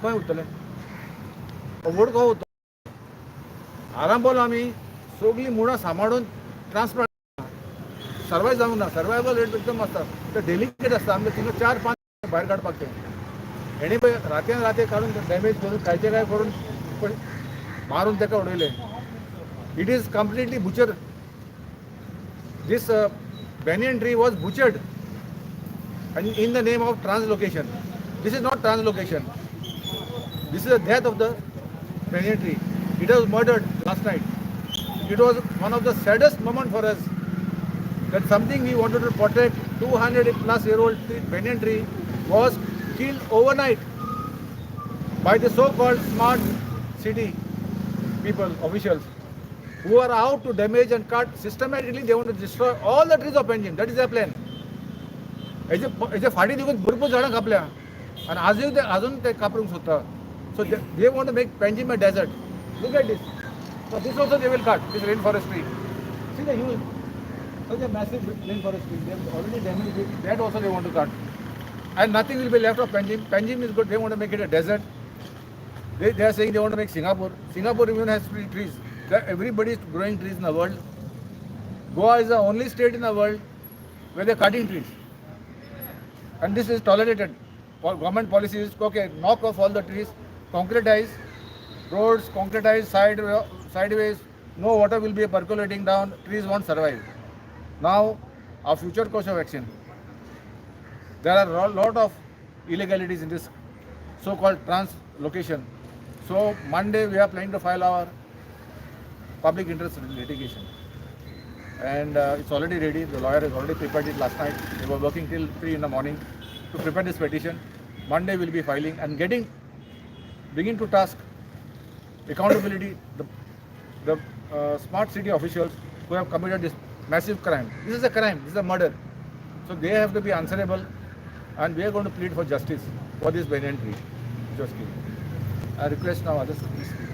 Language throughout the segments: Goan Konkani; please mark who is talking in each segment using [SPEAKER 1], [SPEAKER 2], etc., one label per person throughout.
[SPEAKER 1] खंय उरतले? व्हड खंय उरतलो? आरांबोल आमी सगळीं मुळां सांबाळून ट्रान्सप्लांट सर्वायव जावंक ना. सर्वायवल रेट एकदम आसता, ते डेलिकेट आसता. आमकां थिंगा चार पांच भायर काडपाक ते हेणी पळय रातयान राती काडून डॅमेज करून, कायचे काय करून, पण मारून ताका उडयले. It is completely butcher. This banyan tree was butchered and in the name of translocation. This is not translocation. This is the death of the banyan tree. It was murdered last night. It was one of the saddest moment for us that something we wanted to protect, 200 plus year old tree, banyan tree, was killed overnight by the so-called smart city people, officials, who are out to damage and cut systematically. They want to destroy all the trees of Panjim. That is their plan. हेजे हेजे फाटी देखून भरपूर झाडां कापल्या आनी आजूय ते अजून ते कापरूंक सोदता. So they want to make Panjim a desert. Look at this. So this also they will cut, this rain forest tree. See the huge, such a massive rain forest tree. They have already damaged it. That also they want to cut. And nothing will be left of Panjim. Panjim is good. They want to make it a desert. They are saying they want to make Singapore. Singapore even has trees. Everybody is growing trees in the world. Goa is the only state in the world where they are cutting trees. And this is tolerated. For government policy is, okay, knock off all the trees, concretize roads, concretize sideways, no water will be percolating down, trees won't survive. Now, our future course of action. There are a lot of illegalities in this so-called translocation. So Monday we are planning to file our public interest litigation. And it's already ready. The lawyer has already prepared it last night. They were working till 3 in the morning to prepare this petition. Monday we'll be filing and getting, begin to task accountability the smart city officials who have committed this massive crime. This is a crime. This is a murder. So they have to be answerable, and we are going to plead for justice for this banyan tree which was killed. I request now others to please speak.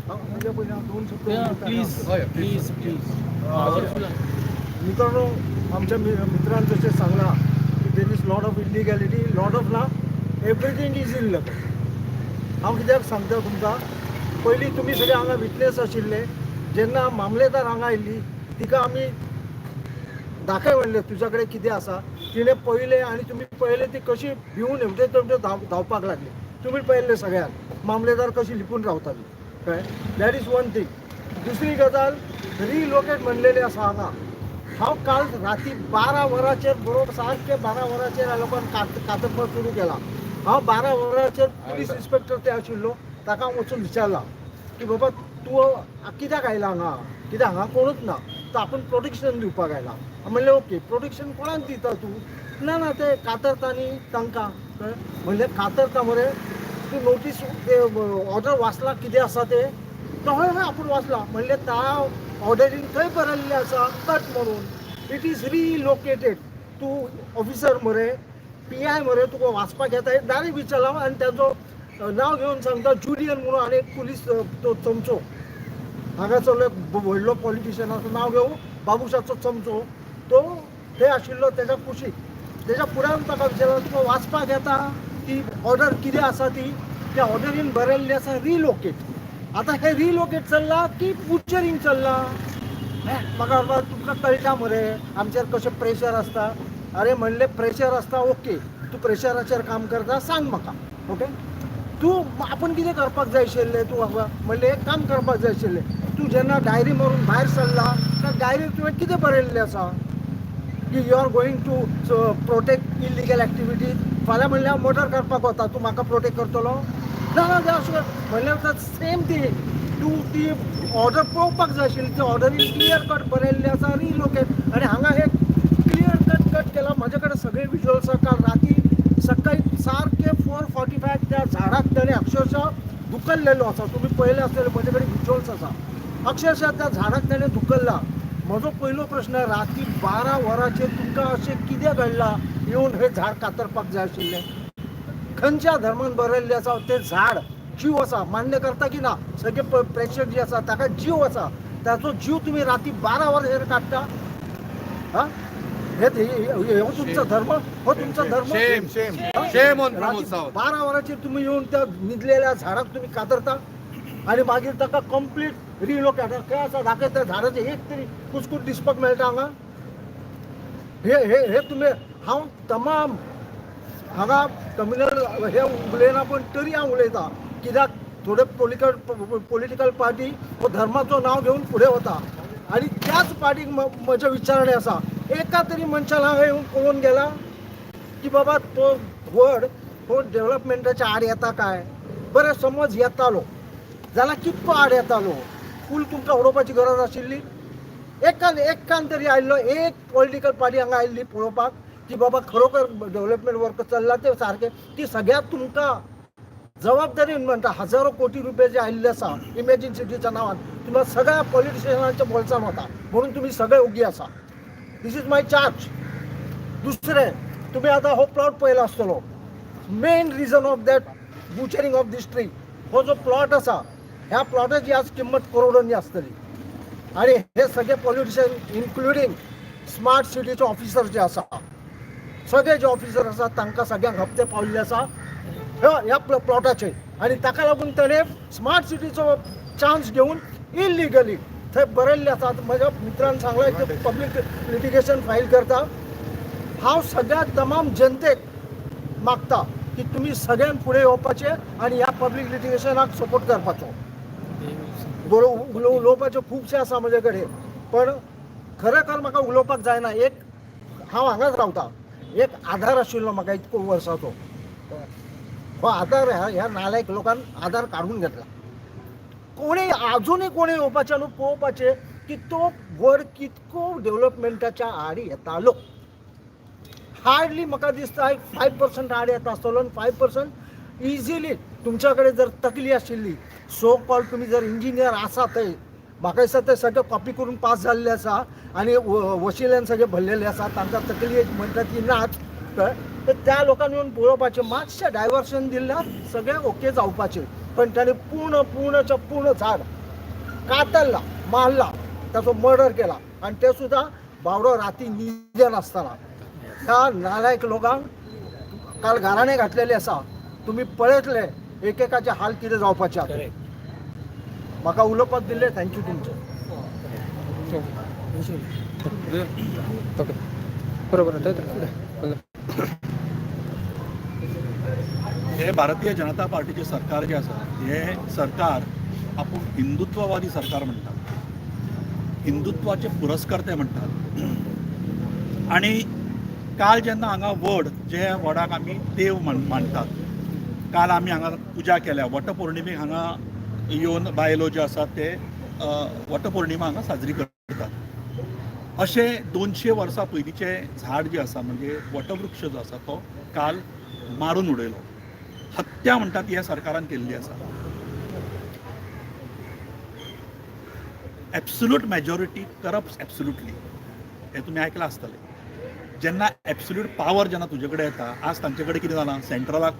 [SPEAKER 2] म्हणजे पयलीं हांव दोन शब्द उलयतां.
[SPEAKER 3] Please.
[SPEAKER 1] हय.
[SPEAKER 3] Please, please.
[SPEAKER 2] मित्रांनो, आमच्या मित्रान जशें सांगलां की there is lot of illegality, lot of ना, everything is illegal. हांव कित्याक सांगता तुमकां, पयलीं तुमी सगळे हांगा विटनेस आशिल्ले जेन्ना मामलेदार हांगा आयिल्ली. तिका आमी दाखय म्हणलें, तुज्या कडेन कितें आसा. तिणें पळयलें आनी तुमी पळयलें, ती कशी भिवून हेवटे तेवटे धांवपाक लागली. तुमी पळयल्लें सगळ्यांक, मामलेदार कशी लिपून रावताली. कळ्ळें? That is one thing. दुसरी गजाल, रिलोकेट म्हणलेलें आसा हांगा. हांव काल राती 12 वरांचेर, बरोबर सारकें 12 वरांचेर ह्या लोकांक कातरपाक सुरू केला. हांव 12 वरांचेर पुलीस इन्स्पेक्टर ते आशिल्लो, ताका हांव वचून विचारलां की बाबा, तूं कित्याक आयला हांगा? कित्याक हांगा कोणूच ना, तर आपूण प्रोटेक्शन दिवपाक आयला. म्हणलें, ओके, प्रोटेक्शन कोणाक दिता तूं? ना ना, ते कातरता न्ही तांकां. कळ्ळें? म्हणलें, कातरता मरे, तूं नोटीस ते ऑर्डर वाचला कितें आसा तें? तो हय हय, आपूण वाचला. म्हणलें, त्या ऑर्डरीन थंय बरयल्लें आसा कट म्हणून, it is relocated. तूं ऑफिसर मरे, पीआय मरे, तुका वाचपाक येता? डायरेक्ट विचारला. आनी ताजो नांव घेवन सांगता, जुलियन म्हणून आनी एक पुलीस तो चमचो हांगासरलो एक व्हडलो पॉलिटिशियन आसा, नांव घेवं, बाबुशाचो चमचो तो थंय आशिल्लो तेज्या कुशीक. तेज्या फुड्यान ताका विचारला, तुका वाचपाक येता ती ऑर्डर कितें आसा ती? त्या ऑर्डरीन बरयल्लें आसा रिलोकेट. आतां हें रिलोकेट चल्लां की बुचरींग चल्लां हें म्हाका बाबा तुमकां कळटा मरे, आमचेर कशें प्रेशर आसता. अरे म्हणलें, प्रेशर आसता, ओके, तूं प्रेशराचेर काम करता, सांग म्हाका. ओके, तूं आपूण कितें करपाक जाय आशिल्लें तूं हांगा? म्हणलें, एक काम करपाक जाय आशिल्लें. तूं जेन्ना डायरी मारून भायर सरला, त्या डायरीर तुवें कितें बरयल्लें आसा की you are going to protect illegal activities? फाल्यां म्हणल्यार हांव मर्डर करपाक वता, तूं म्हाका प्रोटेक्ट करतलो? ना ना, तें अशें म्हणल्यार सेम ती तूं ती ऑर्डर पळोवपाक जाय आशिल्ली. ती ऑर्डरीन क्लियर कट बरयल्लें आसा रिलोकेट आनी हांगा हे क्लियर कट कट केला. म्हजे कडेन सगळे विजुअल्स आसा. काल राती सकाळी सारके 4:45 त्या झाडाक ताणें अक्षरशः धुकल्लेलो आसा. तुमी पळयलें आसतलें, म्हजे कडेन विजुअल्स आसा. अक्षरशः त्या झाडाक ताणें धुकल्ला. म्हजो पयलो प्रश्न, राती 12 वरांचेर तुमकां अशें कितें घडलां येवन हें झाड कातरपाक जाय आशिल्लें? खंयच्या धर्मान बरयल्लें आसा तें झाड जीव आसा, मान्य करता की ना? सगळे प्रेक्षक जे आसा, ताका जीव आसा. ताचो जीव तुमी राती 12 वरांचेर काडटा. हा. हे हे- हो तुमचा धर्म, हो तुमचा धर्म.
[SPEAKER 1] Shame, shame, shame on Pramod Sawant.
[SPEAKER 2] 12 वरांचेर तुमी येवन त्या न्हिदलेल्या झाडाक तुमी कातरता आनी मागीर ताका कंप्लीट रिलोकेट खंय आसा दाखय. त्या झाडाचें एक तरी कुस्कूट दिसपाक मेळटा हांगा? हे हे हे तुमी, हांव तमाम हांगा कम्युनल हे उलयना, पण तरी हांव उलयता, कित्याक थोडे पॉलिटिकल पॉलिटिकल पार्टी हो धर्माचो नांव घेवन फुडें वता आनी त्याच पार्टीक म्हजें विचारणें आसा, एका तरी मनशान हांगा येवन पळोवन गेला की बाबा तो व्हड हो डेव्हलपमेंटाच्या आड येता काय? बरें, समज येतालो जाल्यार कितको आड येतालो? पूल तुमकां उडोवपाची गरज आशिल्ली? एकान एकान तरी आयिल्लो एक पॉलिटिकल पार्टी हांगा आयिल्ली पळोवपाक की बाबा खरोखर डेव्हलपमेंट वर्क चल्ला ते सारकें? ती सगळ्यात तुमकां जबाबदारी म्हणटा, हजारो कोटी रुपये जे आयिल्ले आसा इमॅजीन सिटीच्या नांवान, तुमकां सगळ्या पॉलिटिशियनांच्या बोल्सान वता म्हणून तुमी सगळे ओगी आसा. This is my charge. दुसरें, तुमी आतां हो प्लॉट पळयला आसतलो. Main reason of that butchering of this tree, हो जो प्लॉट आसा, ह्या प्लॉटाची आज किंमत करोडोंनी आसतली आनी हे सगळे पॉलिटिशियन, इन्क्लुडींग स्मार्ट सिटीचे ऑफिसर जे आसा, सगळे जे ऑफिसर आसा, तांकां सगळ्यांक हप्ते पावल्ले आसा ह्या प्लॉटाचे आनी ताका लागून ताणें स्मार्ट सिटीचो चान्स घेवन इलिगली थंय बरयल्ले आसा. म्हज्या मित्रान सांगलां की पब्लीक लिटिगेशन फायल करता. हांव सगळ्या तमाम जनतेक मागता की तुमी सगळ्यान फुडें येवपाचें आनी ह्या पब्लीक लिटिगेशनाक सपोर्ट करपाचो. बरो उलोवपाचें खुबशें आसा म्हजे कडेन, पण खरें खर म्हाका उलोवपाक जायना. एक हांव हांगाच रावता, एक आधार आशिल्लो म्हाका इतको वर्साचो, हो आधार ह्या नालायक लोकान आधार काडून घेतला. कोणी अजुनूय कोणी येवपाचें न्हू पळोवपाचें की तो वड कितको डेव्हलपमेंटाच्या आड येतालो. हार्डली म्हाका दिसता एक 5% आड येता आसतलो आनी 5% इजिली तुमच्या कडेन जर तकली आशिल्ली, सो कॉल्ड तुमी जर इंजिनियर आसा थंय, म्हाका दिसता ते सगळे कॉपी करून पास जाल्ले आसा आनी वशिल्यान सगळे भरलेले आसा, तांकां तकली एक म्हणटा ती नाच. कळ्ळें? तर त्या लोकांनी येवन पळोवपाचें, मातशें डायवर्शन दिल्यार सगळें ओके जावपाचें, पण ताणें पूर्ण पूर्णच्या पूर्ण झाड कातरला, मारला, ताचो मर्डर केला आनी ते सुद्दां बावडो राती न्हिदेन आसतना. ह्या नालायक लोकांक काल गाराणें घातलेलें आसा. तुमी पळयतले एकेकाचे हाल कितें जावपाचे आतां. म्हाका उलोवपाक दिल्लें thank you तुमचें.
[SPEAKER 3] ओके, बरोबर आहे.
[SPEAKER 4] हे भारतीय जनता पार्टीचे सरकार जे आसा, हे सरकार आपूण हिंदुत्ववादी सरकार म्हणटात, हिंदुत्वाचे पुरस्कर्ते म्हणटात आनी काल जेन्ना हांगा वड, जे वडाक आमी देव मानतात, काल आमी हांगा पुजा केल्या. वटपौर्णिमेक हांगा येवन बायलो ज्यो आसात ते वटपौर्णिमा हांगा साजरी करतात. अशें 200 वर्सां पयलींचें झाड जें आसा, म्हणजे वटवृक्ष जो आसा, तो काल मारून उडयलो. हत्या म्हणटा ती ह्या सरकारान केल्ली आसा. Absolute majority corrupt absolutely, हें तुमी आयकलां आसतलें. जेन्ना एब्सोल्यूट पावर जेन्ना तुजे कडेन येता, आज तांचे कडेन कितें जालां, सेंट्रलाक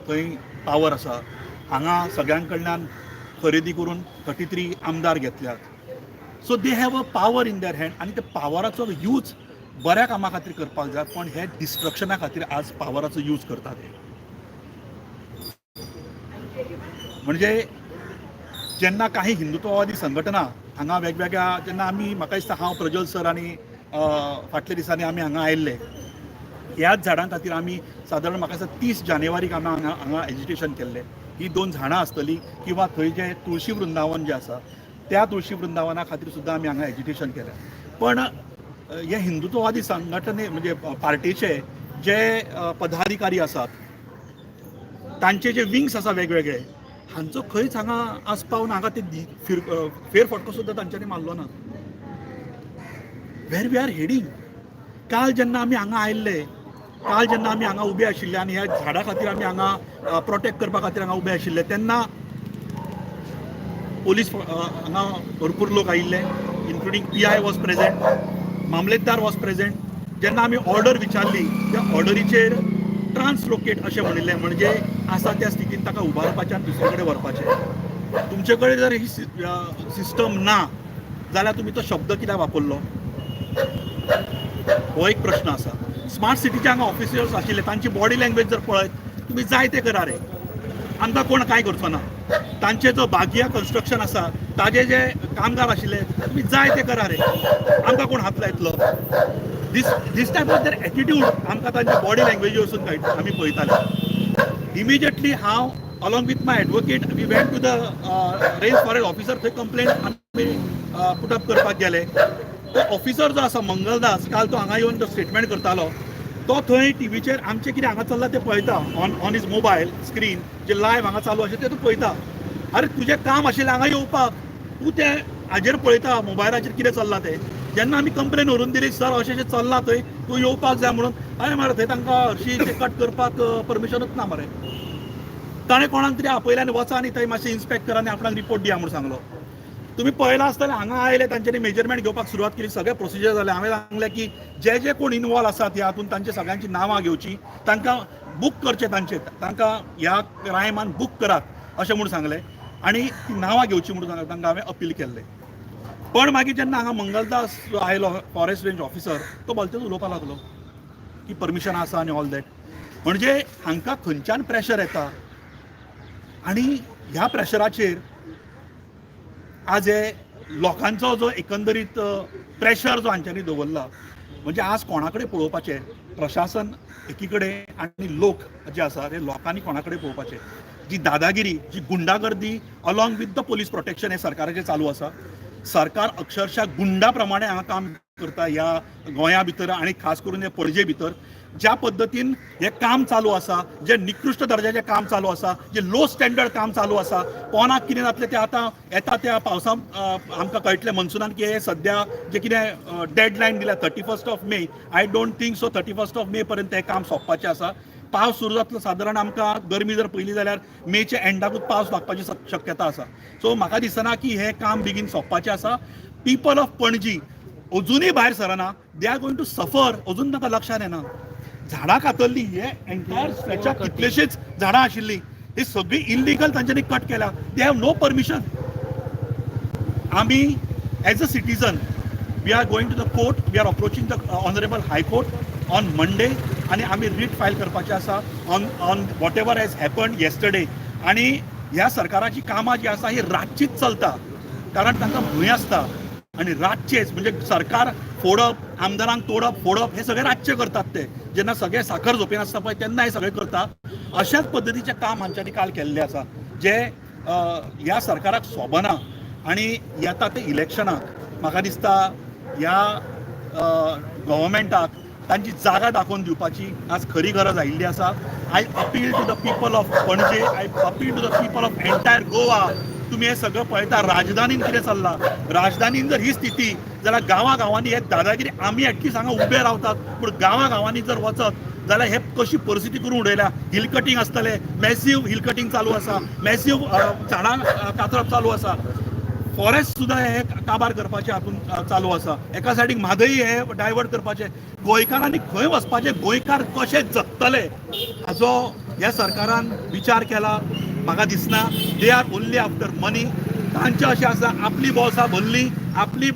[SPEAKER 4] थंय पावर आसा, हांगा सगळ्यां कडल्यान खरेदी करून 33 आमदार घेतल्यात, so they have a power in their hand आनी त्या पावराचो यूज बऱ्या कामा खातीर करपाक जाय, पण हे डिस्ट्रक्शना खातीर आज पावराचो यूज करतात हे. म्हणजे जेन्ना काही हिंदुत्ववादी संघटना हांगा वेगवेगळ्या, जेन्ना आमी, म्हाका दिसता हांव, प्रज्वल सर आनी फाटल्या दिसांनी आमी हांगा आयिल्ले, ह्याच झाडां खातीर आमी सादारण म्हाका दिसता 30 जानेवारीक आमी हांगा एजिटेशन केल्लें. ही दोन झाडां आसतलीं किंवा थंय जें तुळशी वृंदावन जें आसा, त्या तुळशी वृंदावना खातीर सुद्दां आमी हांगा एजिटेशन केलें. पण हे हिंदुत्ववादी संघटने म्हणजे पार्टीचे जे पदाधिकारी आसात, तांचे जे विंग्स आसा वेगवेगळे, हांचो खंयच हांगा आस्पाव ना. हांगा ते फेरफटको सुद्दां तांच्यांनी मारलो ना. Where we are heading? काल जेन्ना आमी हांगा आयिल्ले, काल जेन्ना आमी हांगा उबे आशिल्ले आनी ह्या झाडा खातीर आमी हांगा प्रोटेक्ट करपा खातीर हांगा उबे आशिल्ले, तेन्ना पोलीस हांगा भरपूर लोक आयिल्ले, including PI was present, mamlatdar was present. जेन्ना आमी ऑर्डर विचारली, त्या ऑर्डरीचेर ट्रान्सलोकेट अशें म्हणिल्लें, म्हणजे आसा त्या स्थितीन ताका उबारपाचें आनी दुसरे कडेन व्हरपाचें. तुमचे कडेन जर ही सिस्टम ना जाल्यार तुमी तो शब्द कित्याक वापरलो? हो एक प्रश्न आसा. स्मार्ट सिटीचे हांगा ऑफिसर्स आशिल्ले, तांची बॉडी लँग्वेज जर पळयत तुमी, जाय ते करा रे, आमकां कोण कांय करचो ना. तांचे जो बागिया कन्स्ट्रक्शन आसा, ताजे जे कामगार आशिल्ले, तुमी जाय ते करा रे, आमकां कोण हात लायतलो? This type of their attitude आमकां तांच्या बॉडी लँग्वेजी वचून कळटा. आमी पळयताले. इमिजिएटली हांव along with my advocate, we went to the range forest officer. थंय कंप्लेंट आमी पुटअप करपाक गेले. तो ऑफिसर जो आसा मंगलदास, काल तो हांगा येवन तो स्टेटमेंट करतालो. तो थंय टिवीचेर आमचें कितें हांगा चल्लां तें पळयता, on his mobile screen J live हांगा चालू आशिल्लें तें तूं पळयता. अरे, तुजें काम आशिल्लें हांगा येवपाक, तूं तें हाजेर पळयता, मोबायलाचेर कितें चल्लां तें. जेन्ना आमी कंप्लेन व्हरून दिली, सर, अशें अशें चल्लां थंय, तूं येवपाक जाय म्हणून, अरे मरे, थंय तांकां हरशीं तें कट करपाक परमिशनूच ना मरे. ताणें कोणाक तरी आपयलें आनी वचा आनी थंय मातशें इन्स्पेक्ट करा आनी आपणाक रिपोर्ट दिया म्हूण सांगलो. तुमी पळयलां आसतलें, हांगा आयले, तांच्यांनी मेजरमेंट घेवपाक सुरवात केली, सगळें प्रोसिजर जालें. हांवें सांगलें की जे जे कोण इनवॉल्व आसात ह्या हातूंत, तांचे सगळ्यांची नांवां घेवची, तांकां बूक करचें, तांचे तांकां ह्या क्रायमान बूक करात अशें म्हूण सांगलें आनी ती नांवां घेवची म्हणून तांकां हांवें अपील केल्लें. पण मागीर जेन्ना हांगा मंगलदास जो आयलो, फॉरेस्ट रेंज ऑफिसर, तो भलतेच उलोवपाक लागलो की परमिशन आसा आनी ऑल that. म्हणजे हांकां खंयच्यान प्रेशर येता आनी ह्या प्रेशराचेर आज हे लोकांचो जो एकंदरीत प्रेशर जो हांच्यांनी दवरला, म्हणजे आज कोणा कडेन पळोवपाचें? प्रशासन एकी कडेन आनी लोक जे आसा ते लोकांनी कोणा कडेन पळोवपाचें? जी दादागिरी, जी गुंडागर्दी along with the police protection हे सरकाराचें चालू आसा. सरकार अक्षरशः गुंडा प्रमाणे हांगा काम करता ह्या गोंया भितर आनी खास करून हे पणजे भितर. ज्या पद्दतीन हें काम चालू आसा, जे निकृश्ट दर्जाचें काम चालू आसा, जे लो स्टँडर्ड काम चालू आसा, कोणाक कितें जातलें तें आतां येता त्या पावसांत आमकां कळटलें, मनसुनान, की हे सद्या जे कितें डेडलायन दिल्या, 31st of May, I don't think so 31st of May पर्यंत हें काम सोंपपाचें आसा. पावस सुरू जातलो सादारण, आमकां गरमी जर पळयली जाल्यार मेच्या एंडाकूच पावस लागपाची शक्यता आसा. सो म्हाका दिसना की हें काम बेगीन सोंपपाचें आसा. पीपल ऑफ पणजी अजुनूय भायर सरना. They are going to suffer. अजून तांकां लक्षात येना. झाडां कातरली, हे एंटायर स्ट्रेचाक कितलेशीच झाडां आशिल्ली, ही सगळी इलिगल तांच्यांनी कट केल्या. They have no permission. आमी as a citizen, we are going to the court. We are approaching the honourable High Court on Monday आनी आमी रीट फायल करपाची आसा on whatever has happen yesterday. आनी ह्या सरकाराची कामां जी आसा ही रातचीच चलता, कारण तांकां भंय आसता आनी रातचेच म्हणजे सरकार फोडप, आमदारांक तोडप, फोडप, हे सगळे रातचे करतात ते. जेन्ना सगळे साखर झोपेन आसता पळय, तेन्ना हे सगळे करता. अशाच पद्दतीचें काम हांच्यांनी काल केल्लें आसा, जे ह्या सरकाराक सोबना. आनी येता ते इलेक्शनाक म्हाका दिसता ह्या गव्हर्मेंटाक तांची जागा दाखोवन दिवपाची आज खरी गरज आयिल्ली आसा. I appeal to the people of Panaji, I appeal to the people of entire Goa. तुमी हे सगळं पळयता, राजधानीन कितें चल्लां. राजधानीन जर ही स्थिती जाल्यार गांवा गांवांनी हे दादागिरी, आमी एटलिस्ट हांगा उबे रावतात, पूण गांवा गांवांनी जर वचत जाल्यार हे कशी परिस्थिती करून उडयल्या. हिल कटींग आसतलें, मॅसीव हिल कटींग चालू आसा, मॅसीव झाडां कातरप चालू आसा, फॉरेस्ट सुद्दां हे काबार करपाचे हातून चालू आसा. एका सायडीक म्हादई हे डायवर्ट करपाचे. गोंयकारांनी खंय वचपाचें? गोंयकार कशे जगतले हाजो ह्या सरकारान विचार केला म्हाका दिसना. They are only after money. तांचें अशें आसा, आपली बोल्सां भरली, आपली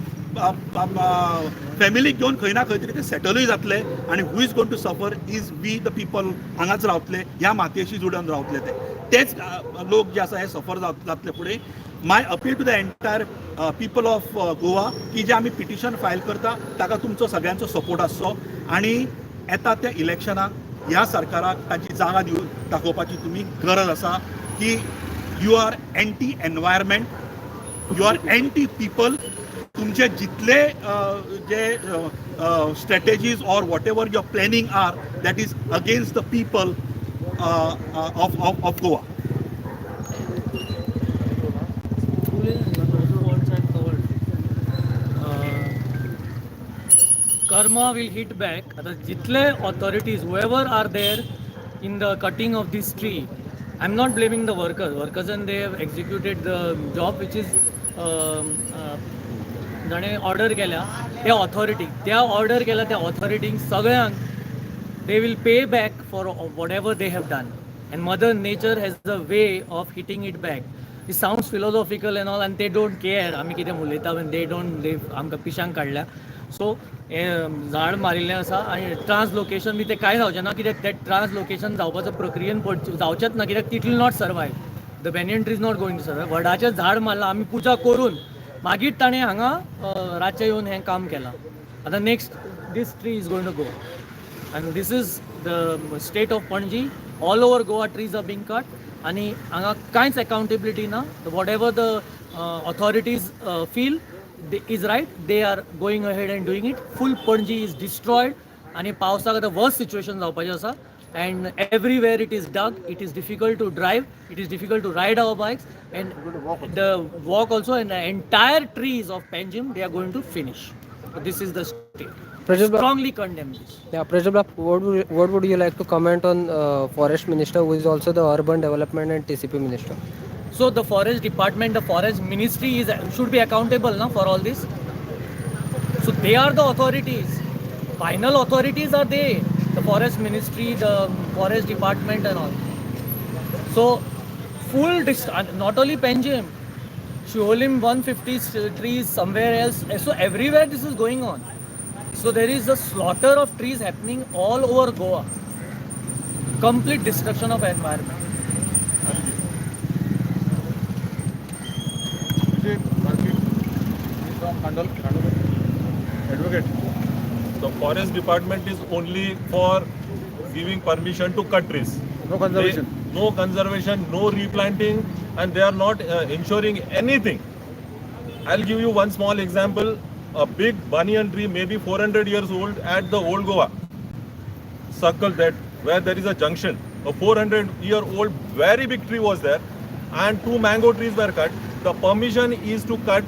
[SPEAKER 4] फॅमिलीक घेवन खंय ना खंय तरी ते सेटलूय जातले आनी who is going to suffer is we the people. हांगाच रावतले, ह्या मातयेशी जुडून रावतले ते. तेच लोक जे आसा हे सफर जातले फुडें. My appeal to the entire people of Goa की जे आमी पिटिशन फायल करता, ताका तुमचो सगळ्यांचो सपोर्ट आसचो आनी येता त्या इलेक्शनाक ह्या सरकाराक तांची जागा दिवन दाखोवपाची तुमी गरज आसा की you are anti environment, you are anti people. तुमचे जितले जे strategies or whatever your planning are, that is against the people of Goa.
[SPEAKER 5] Points I've covered. Karma will hit back. आता जितले authorities, whoever are there in the cutting of this tree, I'm not blaming the workers. Workers and they have executed the job which is जाणें ऑर्डर केल्या त्या ऑथॉरिटीक, त्या ऑर्डर केल्या त्या ऑथॉरिटींक सगळ्यांक they will pay back for whatever they have done, and Mother Nature has a way of hitting it back. It sounds philosophical and all, and they don't care आमी कितें उलयता when they don't, they आमकां पिशांक काडल्या. सो हें झाड मारिल्लें आसा आनी ट्रान्सलोकेशन बी तें कांय जावचें ना, कित्याक तें ट्रान्सलोकेशन जावपाचो प्रक्रियेन जावचेंच ना, कित्याक it will not survive. The banyan tree is not going to survive. वडाचें झाड मारलां आमी पुजा करून, मागीर ताणें हांगा रातचें येवन हें काम केलां. आतां next this tree is going to go, and this is the state of Panaji. All over Goa trees are being cut आनी हांगा कांयच अकाउंटेबिलिटी ना. Whatever the authorities feel is right, they are going ahead and doing it. Full Panaji is destroyed आनी पावसाक आतां वर्स सिच्युएशन जावपाचें आसा, and everywhere it is dug. It is difficult to drive, it is difficult to ride our bikes and the walk also, and the entire trees of Panjim they are going to finish. This is the state.
[SPEAKER 3] Prajwal,
[SPEAKER 5] Strongly condemn this.
[SPEAKER 3] Yeah, Prajwal, what would you like to comment on forest minister, who is also the urban development and TCP minister?
[SPEAKER 5] So the forest department, the forest ministry is should be accountable now for all this. So they are the authorities. Final authorities are they. The forest ministry, the forest department and all. So not only Panjim, Siolim 150 trees, somewhere else. So everywhere this is going on. So there is a slaughter of trees happening all over Goa. Complete destruction of environment.
[SPEAKER 1] Vijay Karthik from Kandol, advocate.
[SPEAKER 6] The forest department is only for giving permission to cut trees.
[SPEAKER 1] No conservation.
[SPEAKER 6] No conservation, no replanting, and they are not ensuring anything. I'll give you one small example. A big banyan tree, maybe 400 years old, at the Old Goa circle, that where there is a junction. A 400-year-old very big tree was there, and 2 mango trees were cut. The permission is to cut,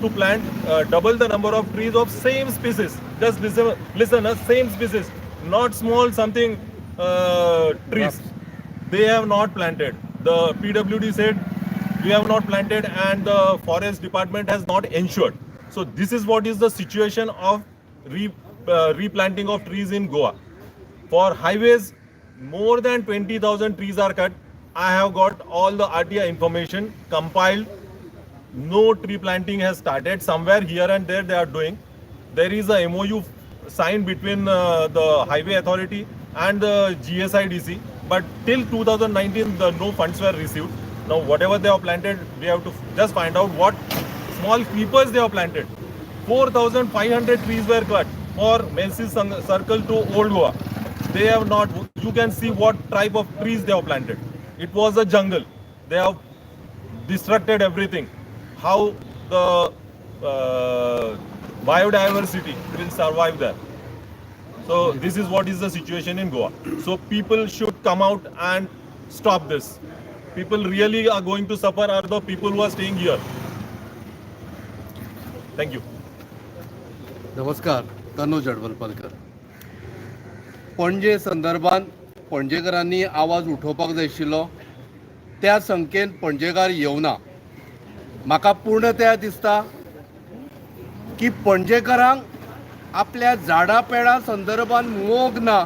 [SPEAKER 6] to plant double the number of trees of same species. Just listen, same species, not small something trees. They have not planted. The PWD said we have not planted, and the forest department has not ensured. So this is what is the situation of replanting of trees in Goa. For highways, more than 20,000 trees are cut. I have got all the RTI information compiled. No tree planting has started. Somewhere here and there they are doing. There is a MOU signed between the highway authority and the GSIDC, but till 2019 the no funds were received. Now whatever they have planted, we have to just find out what small creepers they have planted. 4,500 trees were cut for Menzies Circle to Old Goa. They have not, you can see what type of trees they have planted. It was a jungle. They have destructed everything. How the biodiversity will survive there? So this is what is the situation in Goa. So people should come out and stop this. People really are going to suffer are the people who are staying here. Thank you.
[SPEAKER 7] नमस्कार, तनुज अडवलपालकर. पणजे संदर्भात पणजेकारांनी आवाज उठोवपाक जाय आशिल्लो, त्या संख्येन पणजेकार येवना. म्हाका पूर्णतया दिसता की पणजेकारांक आपल्या झाडां पेडां संदर्भात मोग ना,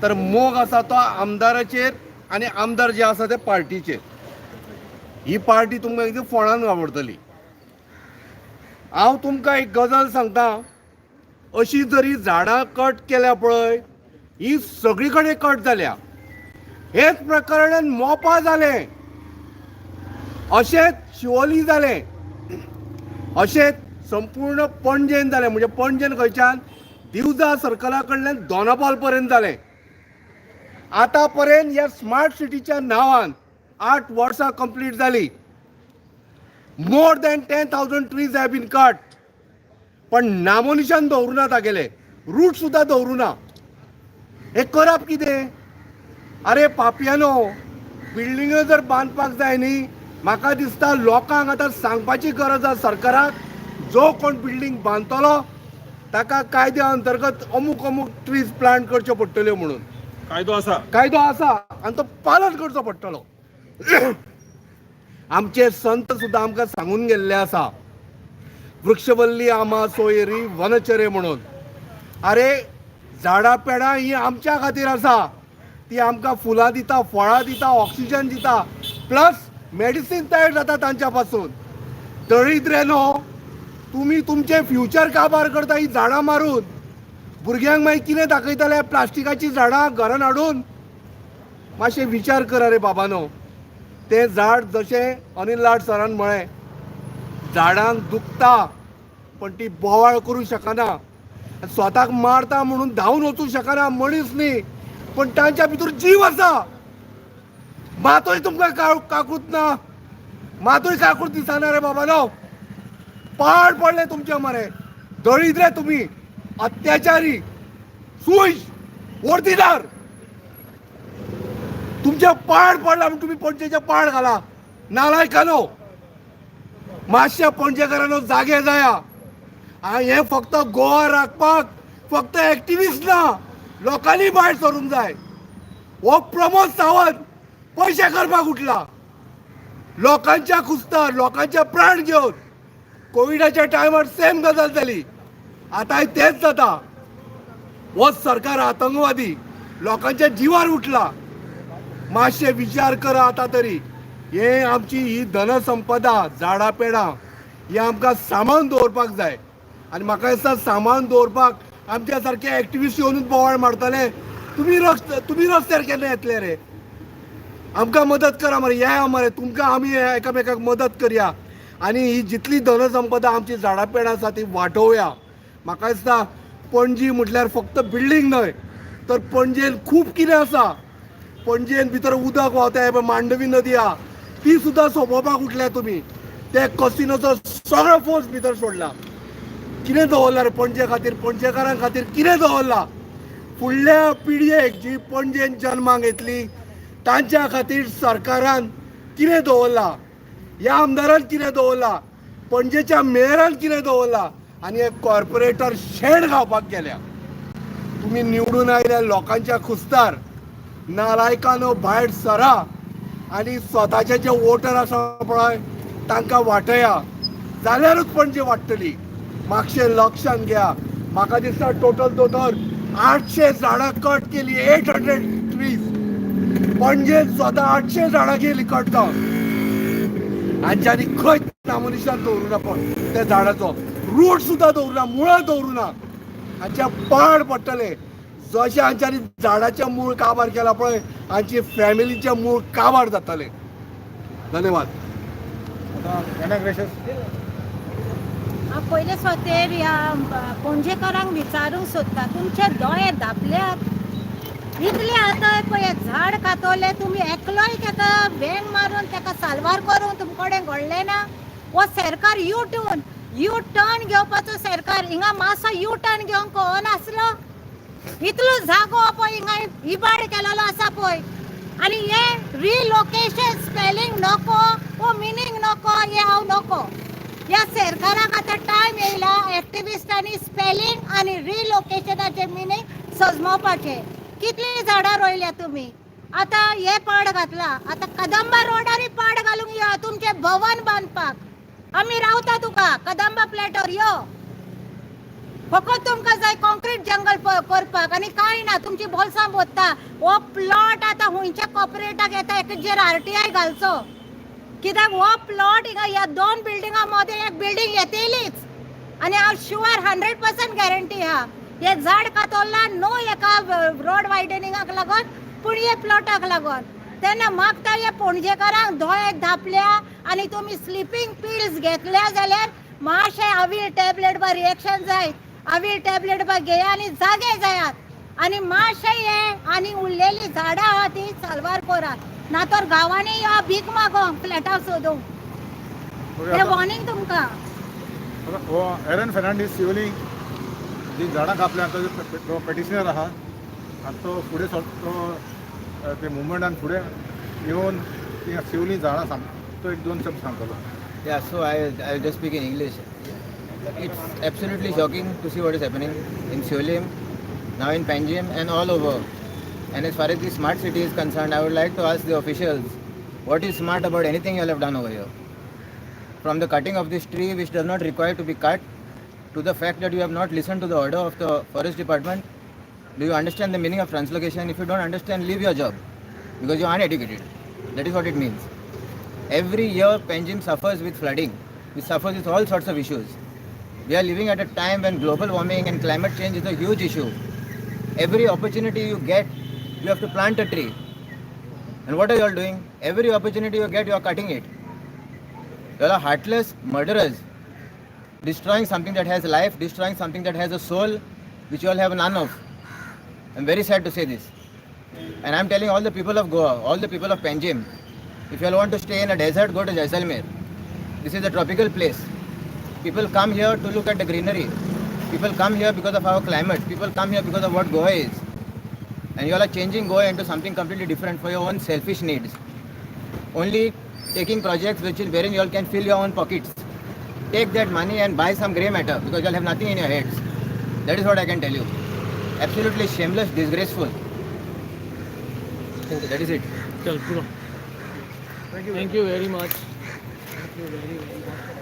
[SPEAKER 7] तर मोग आसा तो आमदाराचेर आनी आमदार जे आसा ते पार्टीचेर. ही पार्टी तुमकां एकदां फोंडान आवडटली. हांव तुमकां एक गजाल सांगता, अशी जरी झाडां कट केल्या पळय, ही सगळी कडेन कट जाल्या. हेच प्रकरण मोपा जालें, अशेंच शिवोली जालें, अशेंच संपूर्ण पणजेन जालें. म्हणजे पणजेन खंयच्यान दिवजा सर्कला कडल्यान दोनापावल पर्यंत जालें. आतां पर्यंत ह्या स्मार्ट सिटीच्या नांवान 8 वर्सां कंप्लीट जाली. More than 10,000 trees have been cut, पण नामोनिशान दवरूना, तागेले रूट सुद्दां दवरूना. हें करप कितें? अरे पापयानो, बिल्डिंग्यो जर बांदपाक जाय न्ही, म्हाका दिसता लोकांक आतां सांगपाची गरज आसा सरकाराक, जो कोण बिल्डींग बांदतलो ताका कायद्या अंतर्गत अमूक अमूक ट्रीज प्लांट करच्यो पडटल्यो म्हणून.
[SPEAKER 6] कायदो आसा.
[SPEAKER 7] कायदो आसा आनी तो पालन करचो पडटलो. आमचे संत सुद्दां आमकां सांगून गेल्ले आसा, वृक्षवल्ली आमा सोयरी वनचरे म्हणून. अरे झाडां पेडां ही आमच्या खातीर आसा, ती आमकां फुलां दिता, फळां दिता, ऑक्सिजन दिता, प्लस मेडिसीन तयार जाता तांच्या पासून. दळिद्रेनो, तुमी तुमचें फ्युचर काबार करता ही झाडां मारून. भुरग्यांक मागीर कितें दाखयतले? प्लास्टिकाचीं झाडां घरान हाडून. मातशें विचार करा रे बाबानो. तें झाड, जशें अनिल लाड सरान म्हळें, झाडांक दुखता पण ती बोवाळ करूंक शकना, स्वताक मारता म्हणून धांवून वचूंक शकना. मनीस न्ही, पण तांच्या भितर जीव आसा. मातूय तुमकां काकूत ना, मातूय काकूत दिसना रे बाबानो. पाड पडले तुमचे मरे. दळिद्रे तुमी, अत्याचारी, सुश वर्दीदार. तुमच्या पाड पडला म्हण तुमी पणजेच्या पाड घाला. नालायकानो, मातशे पणजेकारांनो, जागे जाया. हें फक्त गोवा राखपाक फक्त एक्टिविस्ट ना, लोकांनी भायर सरूंक जाय. हो प्रमोद सावंत पयशे करपाक उठला लोकांच्या खुस्तार, लोकांचे प्राण घेवन. कोविडाच्या टायमार सेम गजाल जाली, आतांय तेंच जाता. हो सरकार आतंकवादी, लोकांच्या जिवार उठला. मातशे विचार करा आतां तरी. हे आमची ही धनसंपदा, झाडां पेडां, ही आमकां सांबाळून दवरपाक जाय. आनी म्हाका दिसता सांबाळून दवरपाक आमच्या सारके एक्टिविस्ट येवनूच बोवाळ मारतले. तुमी रस्त्यार केन्ना येतले रे? आमकां मदत करा मरे, या मरे. तुमकां आमी एकामेकाक मदत करया आनी ही जितली धनसंपदा आमची झाडां पेडां आसा ती वाटोवया. म्हाका दिसता पणजी म्हटल्यार फक्त बिल्डींग न्हय, तर पणजेन खूब कितें आसा. पणजेन भितर उदक व्हांवता, हें पळय मांडवी नदी आहा, ती सुद्दां सोंपोवपाक उठल्या तुमी. ते कसिनोचो सगळो फोर्स भितर सोडला. कितें दवरला रे पणजे खातीर? पणजेकारां खातीर कितें दवरला? फुडल्या पिळगेक जी पणजेन जन्माक येतली तांच्या खातीर सरकारान कितें दवरला? ह्या आमदारान कितें दवरला? पणजेच्या मेयरान कितें दवरला? आनी हे कॉर्पोरेटर शेण खावपाक गेल्या. तुमी निवडून आयल्या लोकांच्या खुस्तार. नालायकानो, भायर सरा आनी स्वताचे जे वोटर आसा पळय तांकां वाटया, जाल्यारूच पणजे वाडटली. मातशें लक्षान घ्या. म्हाका दिसता टोटल दोतोर 800 झाडां कट केली, 800 ट्रीज. पणजेन स्वता 800 झाडां गेली कट जावन. हांच्यांनी खंयच नामोनिशान दवरूना, पण त्या झाडाचो रूट सुद्दां दवरूना, मुळां दवरूना. हांच्या पाड पडटले. जशें हांच्यांनी झाडाचें मूळ काबार केला पळय, हांची फॅमिलीचें मूळ काबार जातलें. धन्यवाद.
[SPEAKER 1] आतां एना ग्रेशस.
[SPEAKER 8] हांव पयले सुवातेर ह्या पणजेकारांक विचारूंक सोदता, तुमचे दोळे धापल्यात? इतले आतां पळय झाड कातोले तुमी, एकलोय तेका वेंग मारून तेका साल्वार करूंक तुमचे कडेन घडलें ना. हो सरकार यू टर्न घेवपाचो सरकार. हिंगा मातसो यू टर्न घेवंक कळनासलो. इतलो जागो पळय हिंगा इबाड केलेलो आसा पळय. आनी हे रिलोकेशन स्पेलिंग नको वो मिनींग नको, हे हांव नको. ह्या सरकाराक आतां टायम येयला एक्टिविस्टांनी स्पेलिंग आनी रिलोकेशनाचे मिनींग सजमोवपाचे. कितलीं झाडां रोयल्या तुमी? आतां हे पाड घातला, आतां कदंबा रोडारय पाड घालूंक यो तुमचें भवन बांदपाक. आमी रावता तुका कदंबा प्लॅटर यो. फकत तुमकां जाय कॉन्क्रीट जंगल करपाक आनी कांय ना. तुमची बोल्सां भरता. हो प्लॉट आतां खुंयच्या कॉर्पोरेटाक येता हेजेर आरटीआय घालचो, कित्याक हो प्लॉट हिंगा ह्या दोन बिल्डिंगा मदें एक बिल्डींग येतलीच आनी हांव शुअर, 100% गॅरंटी आहा. हे झाड कातरला न्हू एका रोड वायडनिंगाक लागून, पूण हे प्लॉटाक लागून. तेन्ना मागता हे पणजेकारांक, दोळे धापल्या आनी तुमी स्लिपींग पिल्स घेतल्या जाल्यार मातशें अवील टॅबलेट बा रिएक्शन जायत. अवील टॅबलेट बा घेया आनी जागे जायात आनी मातशें हे आनी उरलेली झाडां आहा ती साल्वार करात, ना तर गांवांनी यो भीक मागोंक, फ्लॅटां सोदूंक. हे वॉर्निंग तुमकां.
[SPEAKER 1] हो एरन फेर्नांडीस, शिवली जी झाडां कापल्या तो पेटिशनर आहा आनी तो फुडें तो ते मुवमेंटान फुडें येवन ती शिवली झाडां सांग, तो एक दोन शब्द सांगतलो.
[SPEAKER 9] Yeah, so I'll just speak in English. It's absolutely shocking to see what is happening in Siolim, now in Panjim, and all over. And as far as the smart city is concerned, I would like to ask the officials, what is smart about anything you all have done over here? From the cutting of this tree, which does not require to be cut, to the fact that you have not listened to the order of the forest department. Do you understand the meaning of translocation? If you don't understand, leave your job because you are uneducated. That is what it means. Every year, Panjim suffers with flooding. It suffers with all sorts of issues. We are living at a time when global warming and climate change is a huge issue. Every opportunity you get, you have to plant a tree. And what are you all doing? Every opportunity you get, you are cutting it. You all are heartless murderers, destroying something that has life, destroying something that has a soul, which you all have none of. I'm very sad to say this. And I'm telling all the people of Goa, all the people of Panjim, if you all want to stay in a desert, go to Jaisalmer. This is a tropical place. People come here to look at the greenery. People come here because of our climate. People come here because of what Goa is. And you all are changing Goa into something completely different for your own selfish needs. Only taking projects which is wherein you all can fill your own pockets. Take that money and buy some grey matter because you all have nothing in your heads. That is what I can tell you. Absolutely shameless, disgraceful.
[SPEAKER 3] Thank you.
[SPEAKER 9] That is it.
[SPEAKER 5] चल पुरो. Thank you very much. Thank you very very much.